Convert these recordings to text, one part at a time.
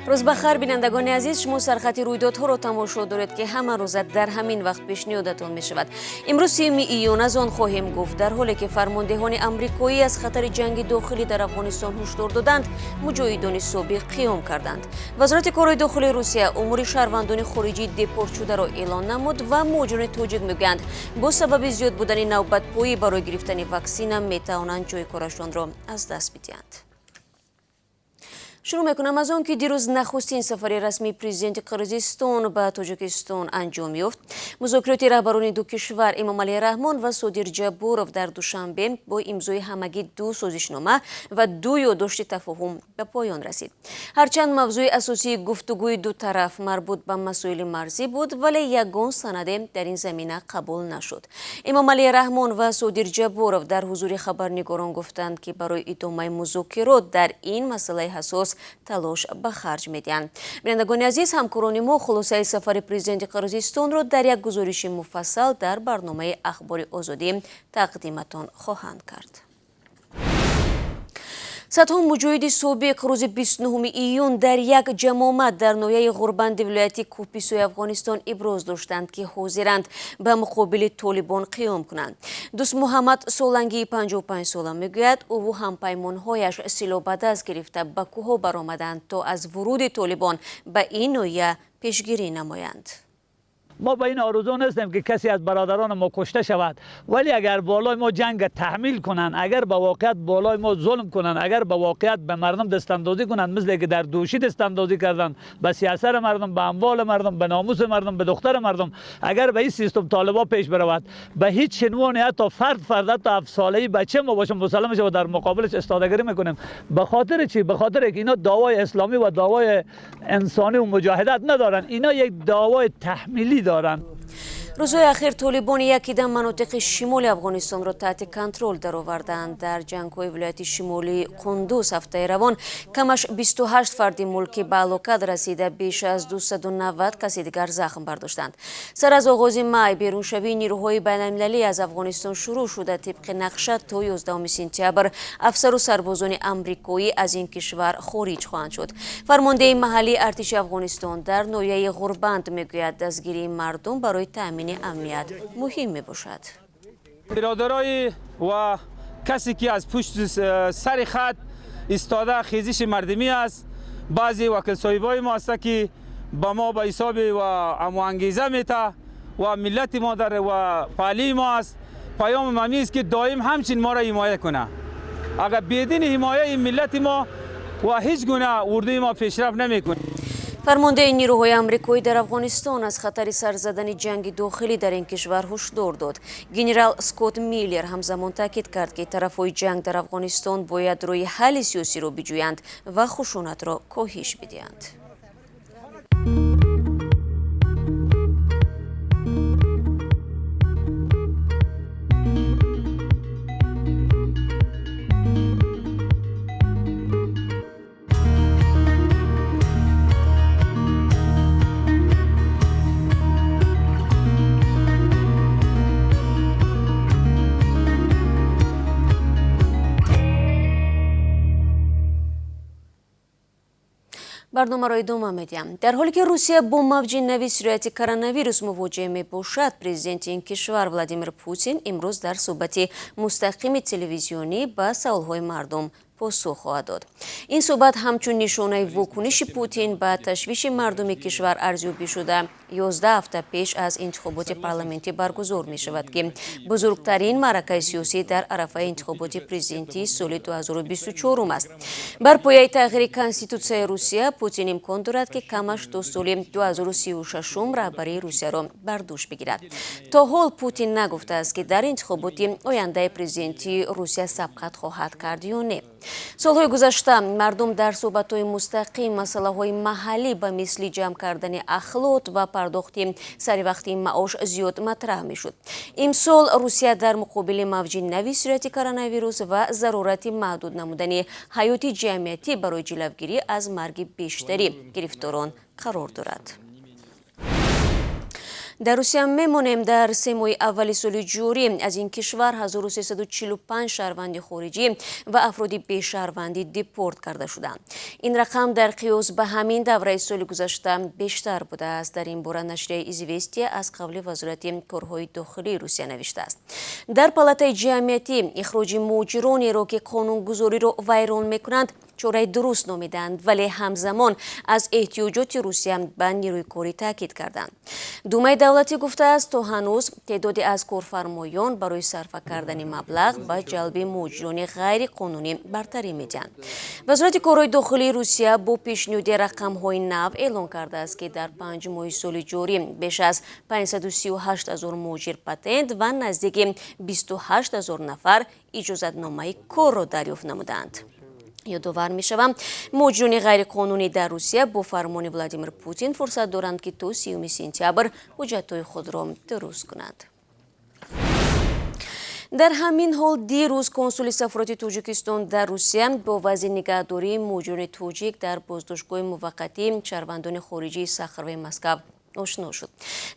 Рӯз ба хайр, бинандагони азиз. Шумо сархати рӯйдодҳоро тамошо доред, ки ҳама рӯза дар ҳамин вақт пешниҳодатон мешавад. Имрӯз 30 июн аз он хоҳем гуфт: дар ҳоле ки фармондеҳони амрикоӣ аз хатари ҷанги дохилӣ дар Афғонистон ҳушдор доданд, муҷоҳидони собиқ қиём карданд. Вазорати корҳои дохилии Русия умури шаҳрвандони хориҷӣ депортшударо эълон намуд ва муҳоҷирони тоҷик мегӯянд, бо сабаби зиёд будани навбатпоӣ барои гирифтани ваксина метавонанд ҷои корашонро аз даст бидиҳанд. Шурӯъ мекунам аз он ки дирӯз нахустин сафари расмии президенти Қирғизистон ба Тоҷикистон анҷом ёфт. Музокироти раҳбарони ду кишвар, Эмомалӣ Раҳмон ва Содир Ҷабборов, дар Душанбе бо имзои ҳамагӣ ду созишнома ва ду ёддошти тафоҳум ба поён расид. Ҳарчанд мавзӯи асосии гуфтугӯи ду тараф марбут ба масоили марзӣ буд, вале ягон санаде дар ин замина қабул нашуд. Эмомалӣ Раҳмон ва Содир Ҷабборов дар ҳузури хабарнигорон гуфтанд, ки барои идомаи музокирот дар ин масъалаи ҳассос талош ба харҷ медиҳанд. Бинандагони азиз, ҳамкорони мо хулосаи сафари президенти Қирғизистонро дар як гузориши муфассал дар барномаи Ахбори Озодӣ тақдиматон хоҳанд кард. Садҳо муҷоҳиди собиқ рӯзи 29 июн дар як ҷамъомад дар ноҳияи Ғурбанди вилояти Кӯписои Афғонистон иброз доштанд, ки ҳозиранд ба муқобили Толибон қиём кунанд. Дӯстмуҳаммад Солангии 55 сола мегӯяд, ӯву ҳампаймонҳояш силоҳ ба даст гирифта ба кӯҳҳо баромаданд, то аз вуруди Толибон ба ин ноҳия пешгирӣ намоянд. Мо ба ин орзу нестем, ки касе аз бародарони мо кушта шавад, вале агар болои мо ҷанг таҳмил кунанд, агар ба воқеият болои мо зулм кунанд, агар ба воқеият ба мардум дастандозӣ кунанд, мисли ки дар Душӣ дастандозӣ карданд ба сиёсати мардум, ба амволи мардум, ба номуси мардум, ба духтари мардум, агар ба ин систем толибо пеш биравад, ба ҳеҷ عنوان حتی فرد فرد، حتی 7 ساله بچه ما باشه، مسلم شه، در مقابلش استادگی میکنیم. به خاطر چی؟ به خاطر که اینا دعوای اسلامی و دعوای انسانی و مجاهدت ندارن، اینا یک دعوای تحمیلی دارن. Рӯзҳои ахир Толибон якида манотиқи шимоли Афғонистонро таҳти контрол дароварданд. Дар ҷангҳои вилояти шимолии Қундуз ҳафтаи равон камаш 28 фарди мулкӣ ба ҳалокат расида, беш аз 290 каси дигар захм бардоштанд. Сар аз оғози май беруншавии нирӯҳои байналмилалӣ аз Афғонистон шурӯъ шуда, тибқи нақша то 11 сентябр афсару сарбозони амрикоӣ аз ин кишвар хориҷ хоҳанд шуд. Фармондеҳи маҳаллии артиши Афғонистон дар ноҳияи Ғурбанд мегӯяд, дастгирии мардум барои таъмини амният муҳим мебошад. Бародарای و کسی که از پشت سر خط ایستاده خیزش مردمی است، بعضی وکیل صاحبای ما است که با ما به حساب و امو انگیزه میته و ملت ما در و پالی ما است. پیام ممی است که دائم همچین ما را حمایه کنه. اگر بدون حمایه ملت ما و هیچ گونه اردوی ما پیشرفت نمیکنه. Фармондеҳи нирӯҳои амрикоӣ дар Афғонистон аз хатари сар задани ҷанги дохилӣ дар ин кишвар ҳушдор дод. Генерал Скотт Миллер ҳамзамон таъкид кард, ки тарафҳои ҷанг дар Афғонистон бояд роҳи ҳалли сиёсиро биҷӯянд ва хушунатро коҳиш бидиҳанд. Барномаро идома медиҳам. Дар ҳоле ки Русия бо мавҷи нави сирояти коронавирус мувоҷеҳ мебошад, президенти ин кишвар Владимир Путин имрӯз дар суҳбати мустақими телевизионӣ ба саволҳои мардум посух хоҳад дод. Ин суҳбат ҳамчун нишонаи вокуниши Путин ба ташвиши мардуми кишвар арзёбӣ шуда, 11 ҳафта пеш аз интихоботи парламентӣ баргузор мешавад, ки бузургтарин маъракаи сиёсӣ дар арафаи интихоботи президентии соли 2024 аст. Бар пояи тағйири конститутсияи Русия, Путин имкон дорад, ки камаш то соли 2036 раҳбарии Русияро бар дӯш бигирад. То ҳол Путин нагуфтааст, ки дар интихоботи ояндаи президентии Русия сабқат хоҳад кард ё не. Солҳои гузашта мардум дар суҳбатҳои мустақим масъалаҳои маҳаллӣ ба мисли ҷамъ кардани ахлот ва пардохти саривақтии маош зиёд матраҳ мешуд. Имсол Русия дар муқобили мавҷи нави сирояти коронавирус ва зарурати маҳдуд намудани ҳаёти ҷамъиятӣ барои ҷилавгирӣ аз марги бештари гирифторон қарор дорад. Дар Русия мемонем. Дар 3 моҳи аввали соли ҷорӣ аз ин кишвар 1345 шаҳрванди хориҷӣ ва афроди бешаҳрвандӣ депорт карда шуданд. Ин рақам дар қиёс ба ҳамин давраи соли гузашта бештар будааст. Дар ин бора нашрияи «Известия» аз қавли Вазорати корҳои дохилии Русия навиштааст. Дар палатаи ҷамъиятӣ ихроҷи муҳоҷиронеро, ки қонунгузориро вайрон мекунанд, чораи дуруст номиданд, вале ҳамзамон аз эҳтиёҷоти Русия ба нерӯи корӣ таъкид карданд. Думаи давлатӣ гуфтааст, то ҳанӯз теъдоде аз корфармоён барои сарфа кардани маблағ ба ҷалби муҳоҷирони ғайриқонунӣ бартарӣ медиҳанд. Вазорати корҳои дохилии Русия бо пешниҳоди рақамҳои нав эълон кардааст, ки дар 5 моҳи соли ҷорӣ беш аз 538 ҳазор муҳоҷир патент ва наздики 28 ҳазор нафар иҷозатномаи корро дарёфт намуданд. Ёдовар мешавам, муҳоҷирони ғайриқонунӣ дар Русия бо фармони Владимир Путин фурсат доранд, ки то 30 сентябр ҳуҷҷатҳои худро дуруст кунанд. Дар ҳамин ҳол, дирӯз консули сафорати Тоҷикистон дар Русия бо вазъи нигаҳдории муҳоҷирони тоҷик дар боздоштгоҳи муваққатии шаҳрвандони хориҷии Сахароваи Москав ошно шуд.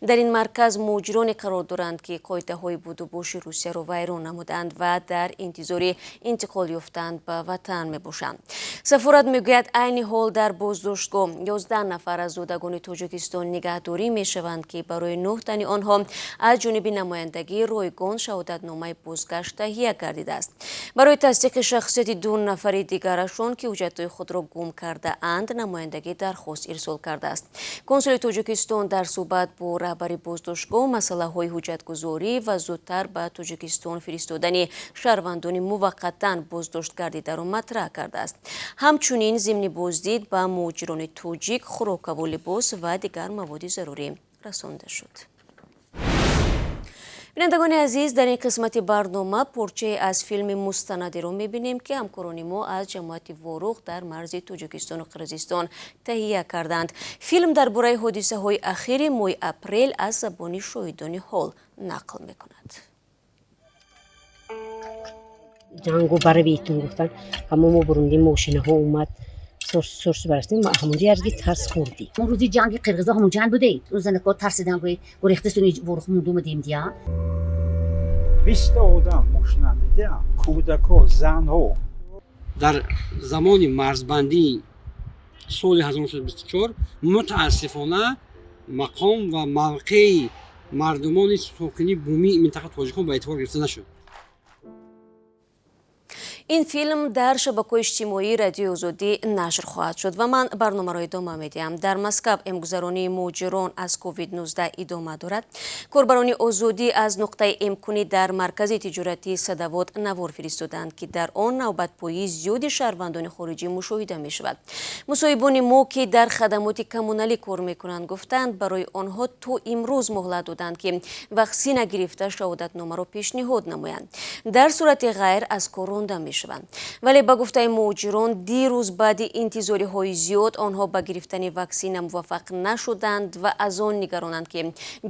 Дар ин марказ муҳоҷироне қарор доранд, ки қоидаҳои будубоши Русияро вайрон намуданд ва дар интизори интиқол ёфтан ба ватан мебошанд. Сафорат мегӯяд, айни ҳол дар боздоштгоҳ 11 нафар аз зодагони Тоҷикистон нигаҳдорӣ мешаванд, ки барои нӯҳ тани онҳо аз ҷониби намояндагӣ ройгон шаҳодатномаи бозгашт таҳия гардидааст. Барои тасдиқи шахсияти ду нафари дигарашон, ки ҳуҷҷатҳои худро гум кардаанд, намояндагӣ дархост ирсол кардааст. Консули Тоҷикистон дар суҳбат бо раҳбари боздоштгоҳ масъалаҳои ҳуҷҷатгузорӣ ва зудтар ба Тоҷикистон фиристодани шаҳрвандони муваққатан боздошт гардидаро матраҳ кардааст. Ҳамчунин, зимни боздид ба муҳоҷирони тоҷик хӯрокаву либос ва дигар маводи зарурӣ расонда шуд. Бинандагони азиз, дар ин қисмати барнома порчае аз филми мустанадиро мебинем, ки ҳамкорони мо аз ҷамоати Ворух дар марзи Тоҷикистону Қирғизистон таҳия карданд. Филм дар бораи ҳодисаҳои ахири моҳи апрел аз забони шоҳидони ҳол нақл мекунад. Ҷангу баравитун гуфтан, ҳамо мо бурундим, мошинаҳо омад, сорс барастем, ҳамонҷо ярги тарс хӯрдӣ. Мо рӯзи ҷанги қирғизо ҳамон ҷанг буде, рӯзанако тарсидан, гурехтасуни Ворух мундумадем дия. 20-та одам мошина дидя, кӯдако, занҳо. Дар замони марзбандии соли 1924, мутаассифона, мақом ва мавқеи мардумони сокини бумии минтақа, тоҷикон, ба эътибор гирифта нашуд. Ин филм дар шабакаҳои иҷтимоии Радиои Озодӣ нашр хоҳад шуд ва ман барномаро идома медиҳам. Дар Москав эмгузаронии муҳоҷирон аз COVID-19 идома дорад. Корбарони Озодӣ аз нуқтаи эмкунӣ дар маркази тиҷоратии Садовод навор фиристоданд, ки дар он навбатпоии зиёди шаҳрвандони хориҷӣ мушоҳида мешавад. Мусоҳибони мо, ки дар хадамоти коммуналӣ кор мекунанд, гуфтанд, барои онҳо то имрӯз муҳлат доданд, ки ваксина гирифта, шаҳодатномаро пешниҳод намоянд, дар сурати ғайр аз кор ронда мешаванд. Вале, ба гуфтаи муҳоҷирон, дирӯз баъди интизориҳои зиёд онҳо ба гирифтани ваксина муваффақ нашуданд ва аз он нигаронанд, ки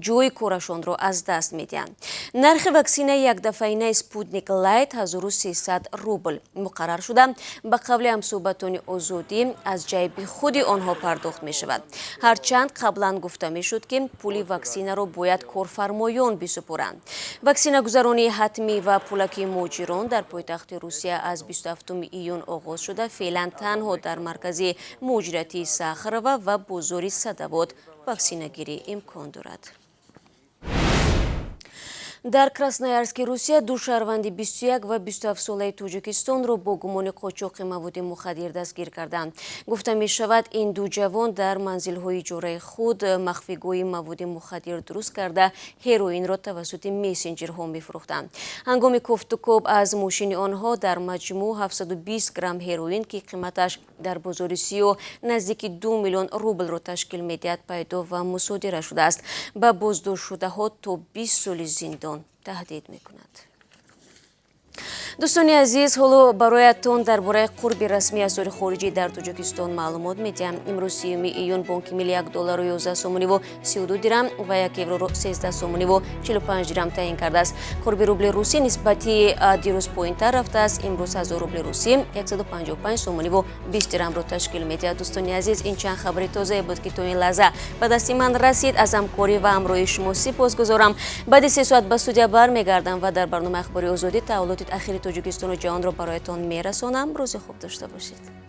ҷои корашонро аз даст медиҳанд. Нархи ваксинаи якдафъаинаи «Спутник Лайт» 1300 рубл муқаррар шуда, ба қавли ҳамсӯҳбатони Озодӣ, аз ҷайби худи онҳо пардохт мешавад. Ҳарчанд қаблан гуфта мешуд, ки пули ваксинаро бояд корфармоён бисупоранд. Ваксинагузаронии ҳатмӣ ва пулакии муҳоҷирон дар пойтахти Русия аз 27 июн оғоз шуда, феълан танҳо дар маркази муҳоҷиратии Сахарова ва бозори Садовод ваксинагирӣ имкон дорад. Дар Красноярски Русия ду шаҳрванди 21 ва 27 солаи Тоҷикистонро бо гумони қочоқи маводи мухаддир дастгир карданд. Гуфта мешавад, ин ду ҷавон дар манзилҳои иҷораи худ махфигоҳи маводи мухаддир дуруст карда, ҳероинро тавассути мессенҷерҳо мефурӯхтанд. Ҳангоми кофтукоб аз мошини онҳо дар маҷмӯъ 720 грамм ҳероин, ки қиматаш дар бозори сиёҳ наздики 2 миллион рублро ташкил медиҳад, пайдо ва мусодира шудааст. Ба боздоштшудаҳо то 20 соли зиндон таҳдид мекунад. Дӯстони азиз, ҳоло бароятон дар бораи қурби расмии асъори хориҷӣ дар Тоҷикистон маълумот медиҳам. Имрӯз, 30 июн, Бонки Милли 1 доллару 11 сомониву 32 дирам ва 1 евроро 13 сомониву 45 дирам таъин кардааст. Қурби рубли русӣ нисбати дирӯз поинтар рафтааст. Имрӯз 1000 рубли русӣ 155 сомониву 20 дирамро ташкил медиҳад. Дӯстони азиз, ин чанд хабари тозае буд, ки то ин лаҳза ба дасти ман расид. Аз ҳамкорӣ ва ҳамроҳии шумо сипосгузорам. Баъди 3 соат ба студия бармегардам ва дар барномаи Ахбори Озодӣ таҳаввулоти ахири Тоҷикистону ҷаҳонро бароятон мерасонам. Рӯзи хуб дошта бошед.